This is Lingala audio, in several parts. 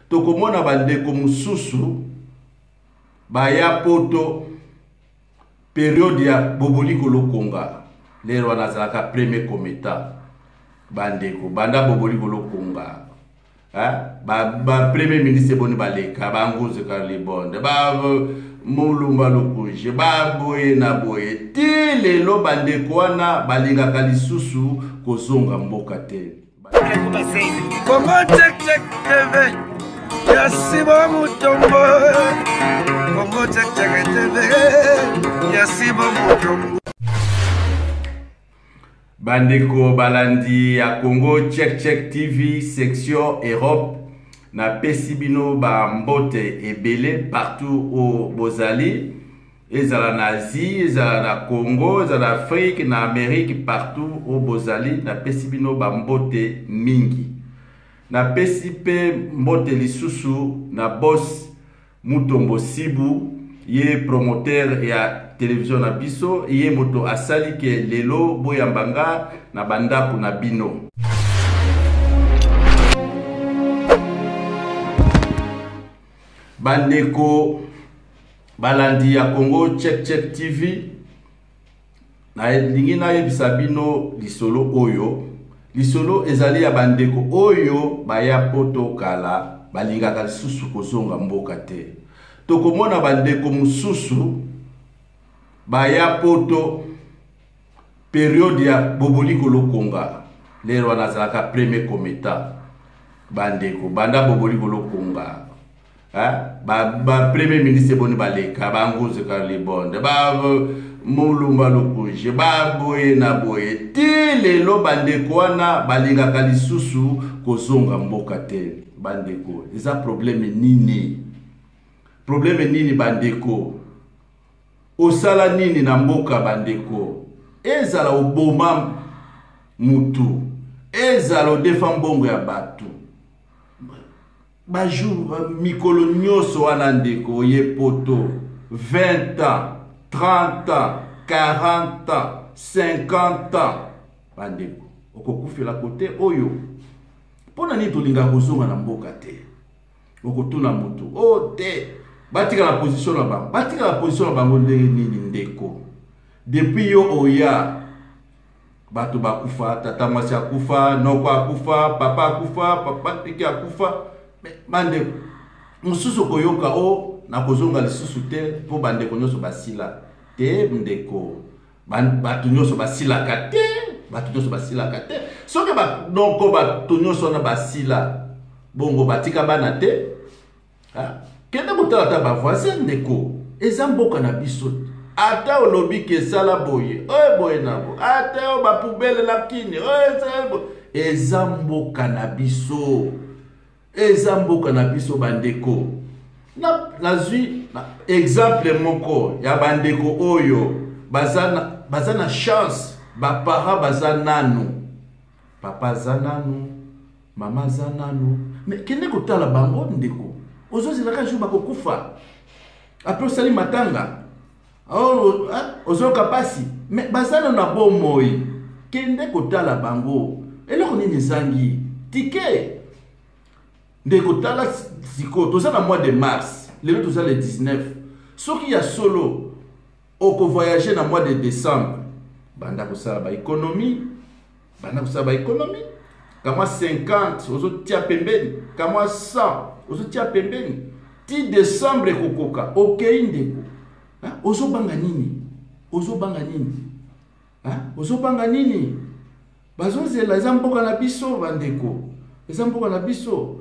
Tokomona bandeko mosusu baya poto periode ya Boboliko Lokonga. Lero wana azalaka premier commettant. Bandeko banda Boboliko Lokonga, ba, ba premier ministre boni baleka, ba Nguzu Karlibonde, ba Mulumba Lukuje, ba boye na boye, ti lelo bandeko wana balingaka lisusu kozonga mboka te. Congo Check Check TV ya Simon Mutombo. Congo Check Check TV ya Simon Mutombo. Bandeko balandi ya Congo Check Check TV section Europe, napesi bino ba mbote ebele partout o bozali, ezala na Asie, ezala na Congo, ezala na Afrique, na Amérique, partout o bozali, napesi bino ba mbote mingi. Napesi pe mbote lisusu na boss Mutombo Sibu, ye promoteur ya television na biso, ye moto asali ke lelo boyamba nga na bandako na bino. Bandeko balandi ya Congo Check Check TV, nalingi nayebisa bino lisolo oyo. Lisolo ezali ya bandeko oyo baya poto kala, balingaka lisusu kozonga mboka te. Tokomona bandeko mosusu baya poto periode ya Boboliko Lokonga. Lero wana azalaka premier commettant. Bandeko banda Boboliko Lokonga, ba, ba premier ministre boni baleka, ba Nguzu Karlibonde, ba Mulumba Lukuje, ba boye na boye, ti lelo bandeko wana balingaka lisusu kozonga mboka te. Bandeko, eza probleme nini? Probleme nini bandeko? Osala nini na mboka bandeko? Ezala oboma mutu, ezala odefa mbongo ya bato, ba jour, mikolo nyonso wana ndeko oye poto 20 ans, 30 ans, 40 ans, 50 ans, bandeko okokufela kote oyo. Mpona nini tolingaka kozonga na mboka te? Okotuna motu o oh, te, batika na position na bango, batika na position na bango ndenge nini ndeko? Depuis yo oya, bato bakufa, tata mwasi akufa, noko akufa, papa akufa, papa tiki akufa. Bandeko mosusu okoyoka o oh, nakozonga lisusu te mpo bandeko nyonso basila te. Ndeko, bato nyonso basilaka te, bato nyonso basilaka te. Soki noko bato nyonso wana basila, bongo batika bana te. Kende kotala ata bavoisin ndeko, eza mboka na biso. Ata olobi ke esala boye, oyo boye na bo, ata oyo bapubele na kini, oyo esala boye, eza mboka na biso, eza mboka na biso bandeko. Nazwi exemple moko ya bandeko oyo baza na chance, baparent baza nanu, papa aza nanu, mama aza nanu, mais kende kotala bango ndeko. Ozozelaka jour bakokufa, apres osali matanga, ozoyoka pasi, mais baza nanu na bomoi, kende kotala bango. Eloko nini ezangi tike ndeko? Tala sikoyo toza na mois de mars, lelo toza le 19. Soki ya solo okovoyage na mois de décembre, banda kosala ba économie, banda kosala ba économie, kamwa 50 ozotia pembeni, kamwa 100 ozotia pembeni, ti décembre ekokoka, okei ndeko. Ozobanga nini? Ozobanga nini? Ozobanga nini? Bazozela, eza mboka na biso bandeko, eza mboka na biso.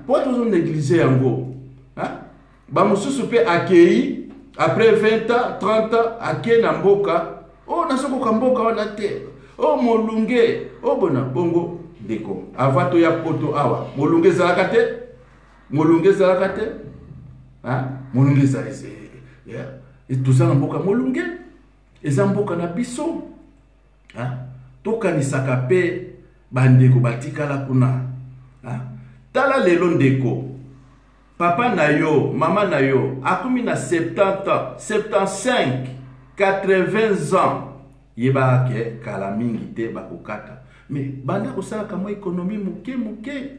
Po tozo négliger yango. Bamosusu mpe akei après 20 ans, 30 ans, akei na mboka, oh nazokoka mboka wana te, oh molunge, oh bona bongo ndeko. Avant toya poto awa, molunge ezalaka te, molunge ezalaka te. Molunge ezali, toza na mboka molunge, eza mboka na biso. Tokanisaka mpe bandeko batikala kuna. Tala lelo ndeko, papa na yo, mama na yo akomi na 70 ans, 75, 80 ans, yebaka ke kala mingi te bakokata. Mais banda kosalaka mwa économie moke moke.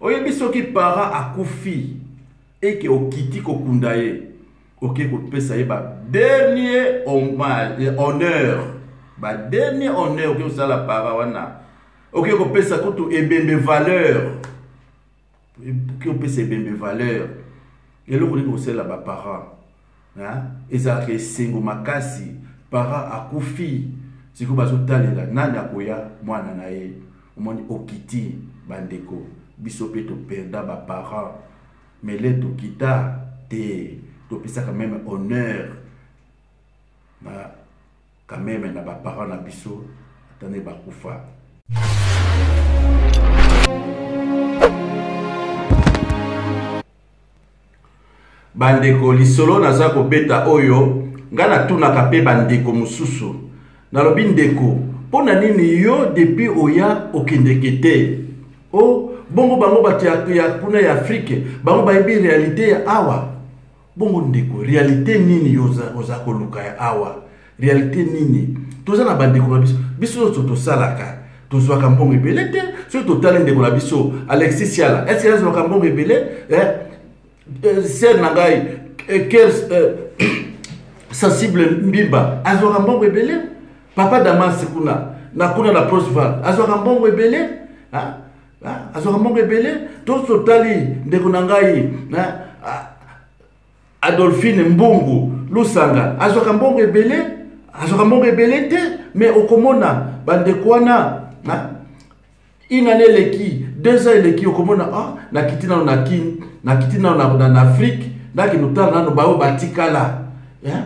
Oyebi soki parent akufi eke okiti kokunda ye, oke kopesa ye ba dernier hommage, honneur, ba dernier honneur oke kosala parent wana, oke kopesa kutu ebembe valeur, oke kopesa ebembe valeur. Eloko nini kosalela ba parent? Ezalaka esengo makasi, parent akufi, sikoyo bazotalela nani akoya mwana na ye. Omoni okiti bandeko, biso pe toperda ba parents, mais le tokita te, topesaka meme honneur na quand même na ba parents na biso ata nde bakufa. Bandeko, lisolo naza kobeta oyo, nga natunaka pe bandeko mosusu, nalobi ndeko, mpo na nini yo depuis oya okendeke te? O bongo bango bato ya kuna ya Afrique, bango bayebi realite ya awa. Bongo ndeko, realite nini yo oza koluka ya awa? Realite nini? Toza na bandeko na biso, biso nyonso tosalaka, tozwaka mbongo ebele te. Soki totali ndeko na biso Alexis Siala, est-ce que azwaka mbongo ebele? Sœur na ngai, cœur sensible Mbimba azwaka mbongo ebele. Papa Damas kuna na kuna na Prosval azwaka mbongo ebele. Azwaka mbongo ebele. To totali ndeko na ngai, Adolphine Mbungu Lusanga azwaka mbongo ebele, azwaka mbongo ebele te. Mais okomona bandeko wana, une année eleki, 2 ans eleki, okomona, nakiti nano na Kin, nakiti nano na Afrique, nakende kotala nano baoyo batikala.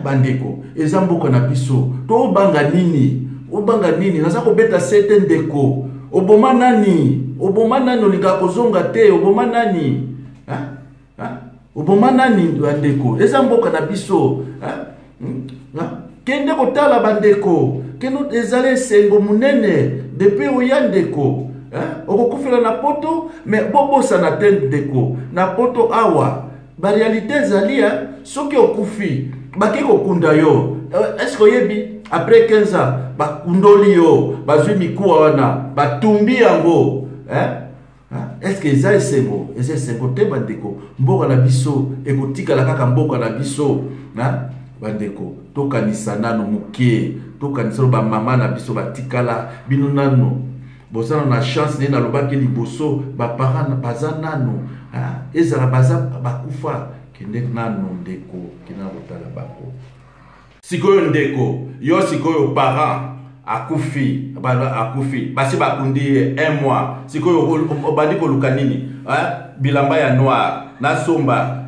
Bandeko, eza mboka na biso, to obanga nini? Obanga nini? Naza kobeta sete ndeko. Oboma nani? Oboma nani? Olingaka kozonga te, oboma nani? Oboma nani bandeko? Eza mboka na biso. Kende kotala bandeko, kende, ezali esengo monene depuis oya ndeko. Okokufela na poto, mais bobosana te ndeko, na poto awa ba réalité ezali, soki okufi bake kokunda yo, est-ce que oyebi après 15 ans bakundoli yo, bazwi mikuwa wana batumbi yango, Est-ce que eza esengo? Eza esengo te bandeko. Mboka na biso ekotikala kaka mboka na biso, Bandeko, tokanisa nano moke, tokanisa nano bamama na biso batikala. Bino nano bozana na chance nde nalobaki liboso, ba parents baza nano, ezala baza bakufa, kende nano ndeko, kende na kotala bango. Sikoyo ndeko, yo sikoyo parent akufi, akufi, basi bakundi ye 1 mois, sikoyo obandi koluka nini? Bilamba ya noir nasomba,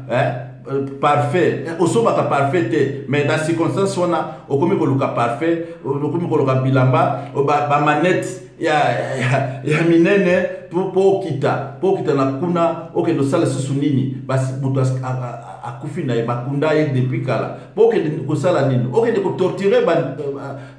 parfait, osombaka parfait te, mais na circonstance wana okomi koluka parfait, okomi koluka bilamba, ba manette ya minene po okita, po okita na kuna, okende osala susu nini? Basi moto akufi na ye, bakunda ye depuis kala, po okende kosala nini? Okende kotorture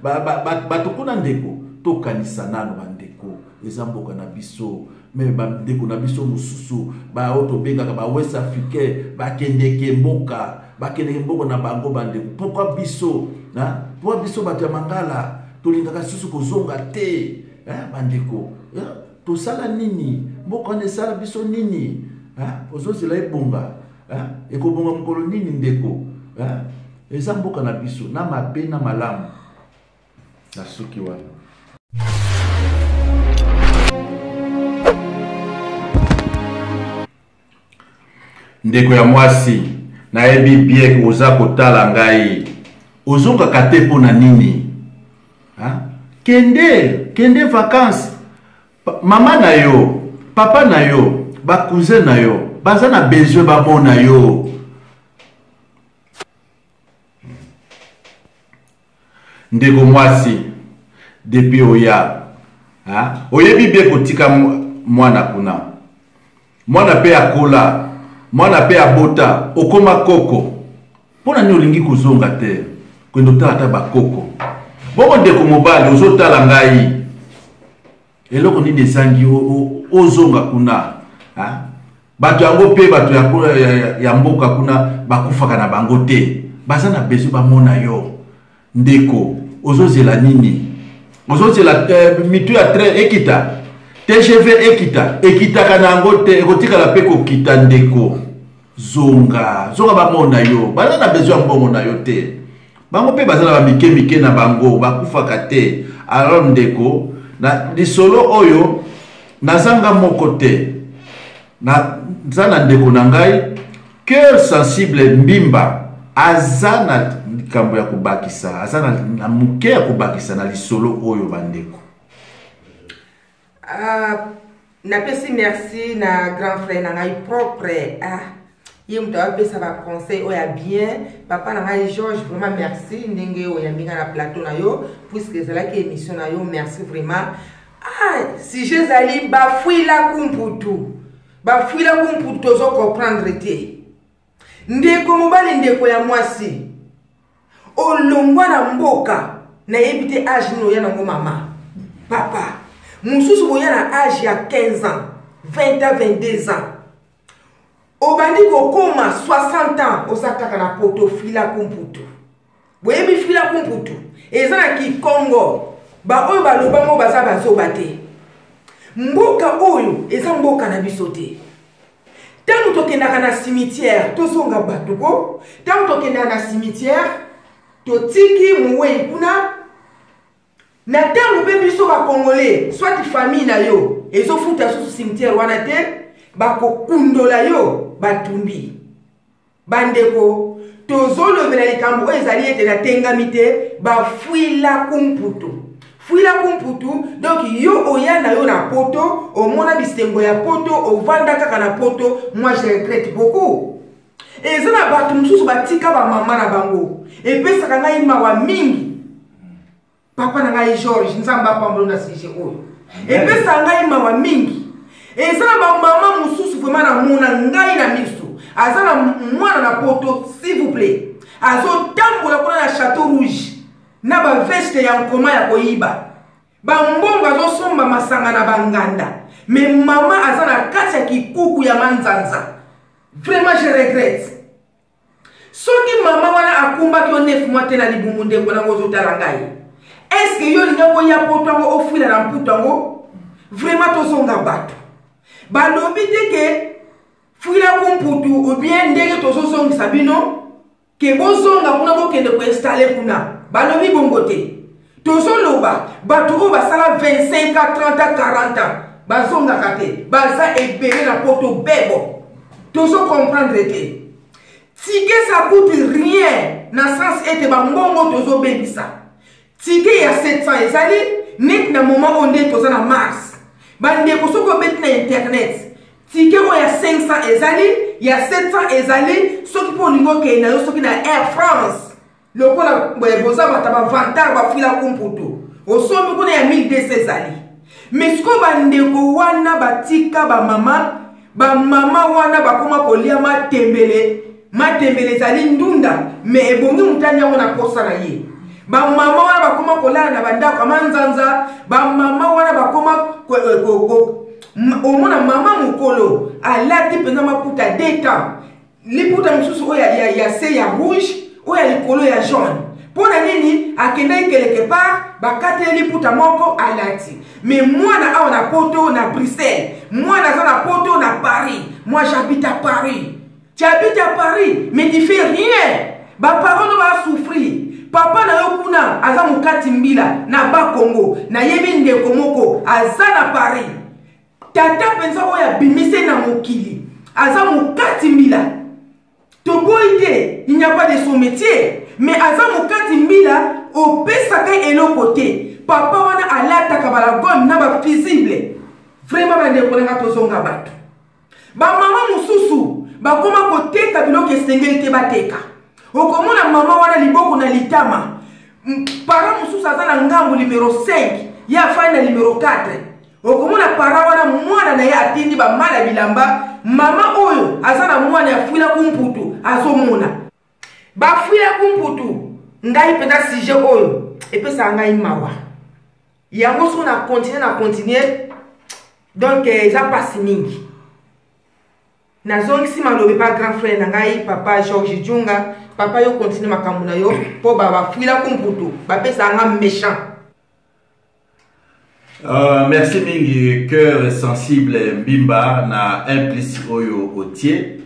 bato kuna ndeko. Tokanisa nano bandeko, eza mboka na biso. Me bandeko na biso mosusu baoyo tobengaka ba West Africain bakendeke mboka, bakendeke mboka na bango bandeko. Pourquoi biso, hein? Pourquoi biso bato ya Mangala tolingaka susu kozonga te, hein, bandeko, hein? Tosala nini? Mboka wana esala biso nini? Hein? Ozozela ebonga, hein? Ekobonga mokolo nini ndeko, hein? Eza mboka na biso na mabe na malamu. Na suki wana. Ndeko ya mwasi, nayebi bien oza kotala ngai. Ozongaka te mpo na nini? Ha? Kende, kende vacances. Mama na yo, papa na yo, ba cousin na yo, baza na besoin bamona yo. Ndeko mwasi, depuis oya, ha? Oyebi bien kotika mwana kuna. Mwana pe akola, mwana pe abota, okoma koko. Mpona nini olingi kozonga te? Kende otala ata bakoko. Bongo ndeko mobali, ozotala ngai. Eloko nini ezangi ozonga kuna? Ha? Bato yango pe bato ya mboka kuna bakufaka na bango te. Baza na besoin bamona yo. Ndeko, ozozela nini? Ozozela mitu ya train ekita? TGV ekita, ekitaka na yango te, ekotikala mpe kokita ndeko. Zonga, zonga bamona yo, baza na besoin ya mbongo na yo te. Bango mpe baza na ba mike mike na bango, bakufaka te. Alors ndeko, na lisolo oyo nazanga moko te. Naza na ndeko na ngai cœur sensible Mbimba aza na likambo ya kobakisa, aza na moke ya kobakisa na lisolo oyo bandeko. Napesi merci na grand frère na ngai propre. Ye moto apesa ba conseil oyo ya bien. Papa na ngai Georges, vraiment merci ndenge oyambi ngai na plateau na yo, puisque ezalaki émission na yo. Merci vraiment. Sujet ezali bafuila kumputu, bafuila kumputu, tozo comprendre te. Ndeko mobali, ndeko ya mwasi, olongwa na mboka, nayebi te age nini oya nango. Mama, papa mosusu boya na age ya 15 ans, 20 ans, 22 ans, obandi kokoma 60 ans, oza kaka na poto. Fila kumputu, boyebi fila kumputu eza na Kikongo. Baoyo balobango baza bazoba te. Mboka oyo eza mboka na biso te. Ntango tokendaka na cimetière, tozonga bato ko, ntango tokendaka na cimetière, totiki mowei kuna. Na ntango mpe biso bakongole, soit famille na yo ezofuta susu cimetière wana te, bakokundola yo, batumbi. Bandeko, tozolobela likambo oyo ezali ete natengami te, bafuila kumputu, fuila kumputu. Donc yo oya na yo na poto, omona bisengo ya poto, ovanda kaka na poto. Moi, je regrette beaucoup. Eza na bato mosusu batika bamama na bango, epesaka ngai mawa mingi. Papa na ngai George, Nzambe apambolo na sujet oyo, epesaka ngai mawa mingi. Eza na bamama mosusu vraiment namona ngai na miso, aza na mwana na poto, s'il vous plaît, azotambola kuna na Château Rouge na baveste ya nkoma ya koyiba bambongo, azosomba masanga na banganda, mais mama aza na kati ya kikuku ya manzanza. Vraiment, je regrette. Soki mama wana akumbaki yo 9 mois te na libumu, ndeko nango ozotala ngai, est-ce yo olingi koya poto yango, ofwila na mputu yango? Vraiment, tozonga bato. Balobi te ke fuila kumputu ou bien ndenge tozozongisa bino ke bozonga kuna, bokende koinstaller kuna. Balobi bongo te. Tozoloba bato oyo basala 25 ans, 30 ans, 40 ans, bazongaka te, baza ebele na poto bebo. Tozocomprendre te. Ticket, ça coûte rien, na sens ete bambongo tozobebisa. Ticket ya 700 ezali neti na moment oyo nde toza na mars. Bandeko, soki obeti na internet, ticket oyo ya 500 ezali, ya 700 ezali. Soki mpo olingi okende na yo soki na Air France, lokola boza bato bavantard, bafila kumputu, osombi kuna ya 1200 ezali. Mais sikoyo bandeko wana batika bamama, bamama wana bakoma kolia matembele. Matembele ezali ndunda, mais ebongi motani yango na posa na ye. Bamama wana bakoma kolala na bandako ya manzanza. Bamama wana bakoma omona mama mokolo alati mpenza maputa deux temps, liputa mosusu oyo ya se ya rouge, oyo ya likolo ya jaune. Mpo na nini? Akendaki quelque part, bakateli liputa moko, alati. Mais mwana awa na poto, na Bruxelles, mwana aza na poto, na Paris. Moi, j'habite à Paris. Tu habites à Paris, mais tu fais rien. Baparent no basouffrir. Papa na yo kuna aza mokati mbila na Bakongo. Nayebi ndeko moko aza na Paris, tata mpenza oyo abimise na mokili aza mokati mbila. Toboyi te, il n'y a pas de son métier, mais aza mokati mbila, opesaka eloko te. Papa wana alataka balagone na bafusible. Vraiment, bandeko nanga, tozonga bato. Bamama mosusu bakoma koteka biloko esengeli te bateka. Okomona mama wana liboko na litama. Para mosusu aza na ngambo numero 5, ye afandi na numero 4. Okomona para wana, mwana na ye atindi bamala bilamba. Mama oyo aza na mwana ya fuila kumputu, azomona bafuila kumputu. Ngai mpenza, sujet oyo epesaka ngai mawa. Yango soki na continue, na continue, donc eza mpasi mingi. Nazongisi malobi pa grand frère na ngai, papa George Junga. Papa, yo continue makambo na yo, mpo bafuila kumputu bapesaka nga méchant. Merci mingi cœur sensible Mbimba na implice oyo otie.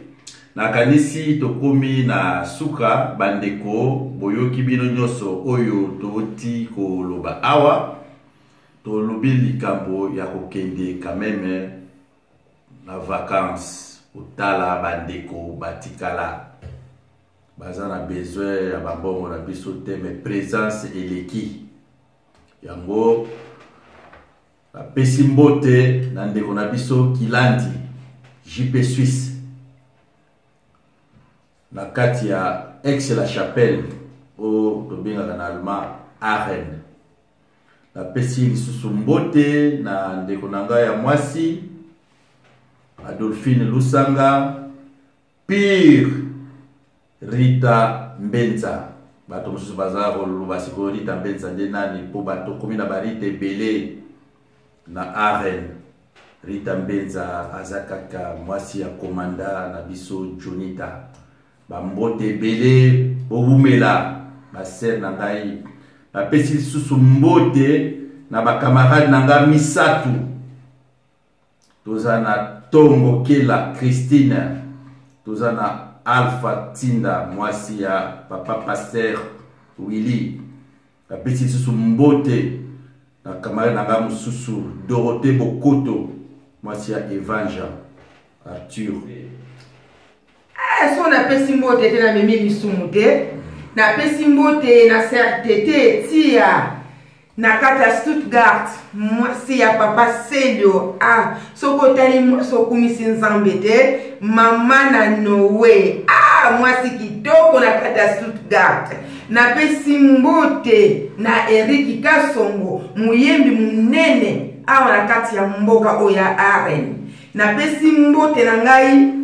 Nakanisi tokomi na suka bandeko, boyoki bino nyonso oyo toti koloba awa. Tolobi likambo ya kokende quand même na vacances kotala bandeko batikala baza na besoin ya bambongo na biso te, mais présence eleki. Yango napesi mbote na ndeko na biso Kilandi JP Suisse na kati ya Aix-la-Chapelle oyo tobengaka na allemand Aachen. Napesi lisusu mbote na ndeko na ngai ya mwasi Adolphine Lusanga Pire Rita Mbenza. Bato mosusu baza koloba sikoyo Rita Mbenza nde nani, mpo bato komi na barita ebele na Aachen. Rita Mbenza aza kaka mwasi ya komanda na biso Jonita. Bambote ebele, bowumela basere na ngai. Napesi lisusu mbote na bakamarade na ngai misatu. Toza na Tongo Kela Christine, toza na Alpha Tinda mwasi ya papa pasteur Willy. Napesi lisusu mbote na camarade na ngai mosusu Dorothée Bokoto mwasi ya Evanja Arthur. So napesi mbote te, namemi lisumu te. Napesi mbote na sœur Tete Tia na kati ya Stuttgart, mwasi ya papa Selio. Soki otali mwasi okumisi Nzambe te, mama na Noe. Mwasi kitoko na kati ya Stuttgart. Napesi mbote na Eric Kasongo, moyembi monene awa na kati ya mboka oyo ya Aachen. Napesi mbote na ngai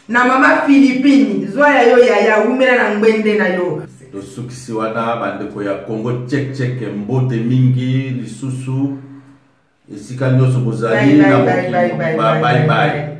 na mama Philippine, zwa ya yo yaya, wumela na ngbende na yo. Tosukisi wana bandeko ya Congo check check, mbote mingi lisusu esika nyonso bozali na mokili. Bye bye.